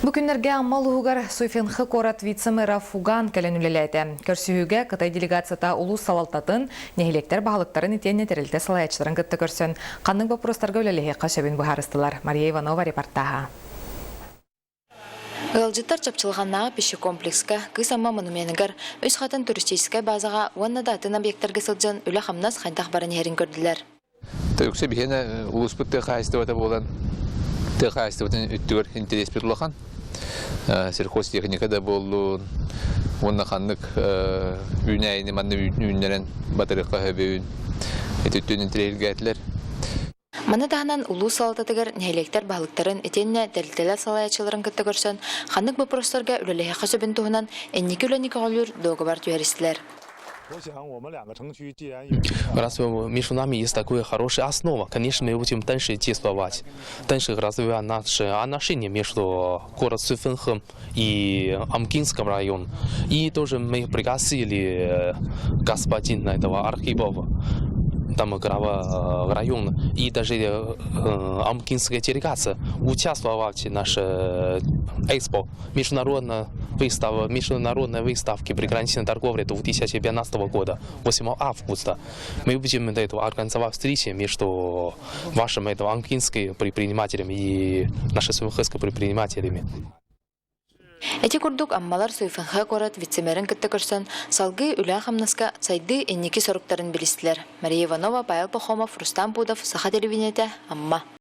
Бу күннэргэ Амма улууһугар Суйфенхэ куорат вице-мэра Фуган кэлэн үлэлээтэ. Көрсүһүүгэ Кытай делегацията улуус салалтатын, нэһилиэктэр баһылыктарын итиэннэ тэрилтэ салайааччыларын кытта көрсөн, ханнык боппуруостарга үлэлэһиэххэ сөбүн быһаарыстылар. Мария Иванова репортаһа. Ыалдьыттар Чапчылҕаннааҕы пищекомплекска, Кыыс Амма монуменыгар, Үс Хатыҥ туристическай базаҕа уонна да атын объектарга сылдьан үлэ-хамнас хайдах баран иһэрин көрдүлэр. Үксэ биһиэнэ улууспут тыа хаһаайыстыбата буолан, тыа хаһаайыстыбатын өттүгэр интэриэспит улахан. Сельхозтехника да буоллун, уонна ханнык үүнээйини манна үүннэрэн батарыахха сөбүн ити өттүн интэриэһиргээтилэр. Маны таһынан улуус салалтатыгар нэһилиэктэр баһылыктарын итиэннэ тэрилтэлэр салайааччыларын кытта көрсөн, ханнык боппуруостарга үлэлэһиэххэ сөбүн туһунан инники үлэни көҕүлүүр дуогабар түһэристилэр. Раз между нами есть такая хорошая основа, конечно, мы будем дальше действовать, дальше развивать наши отношения между городом Суйфэнхэм и Амкинским районом. И тоже мы пригласили господина этого Архипова, там глава района, и даже Амкинская делегация участвовала в нашей экспо, международная выставка, международной выставки приграничной торговли 2015 года, 8 августа. Мы будем этого организовать встречи между вашими этого амкинскими предпринимателями и нашими суйфэнхэскими предпринимателями. Ити курдук Аммалар Суйфэнхэ куорат вице-мэрин кытта көрсөн, салгыы үлэ-хамнаска сайдыы инники соруктарын билистилэр. Мария Иванова, Павел Пахомов, Рустам Пудов, Саха телевидениетэ, Амма.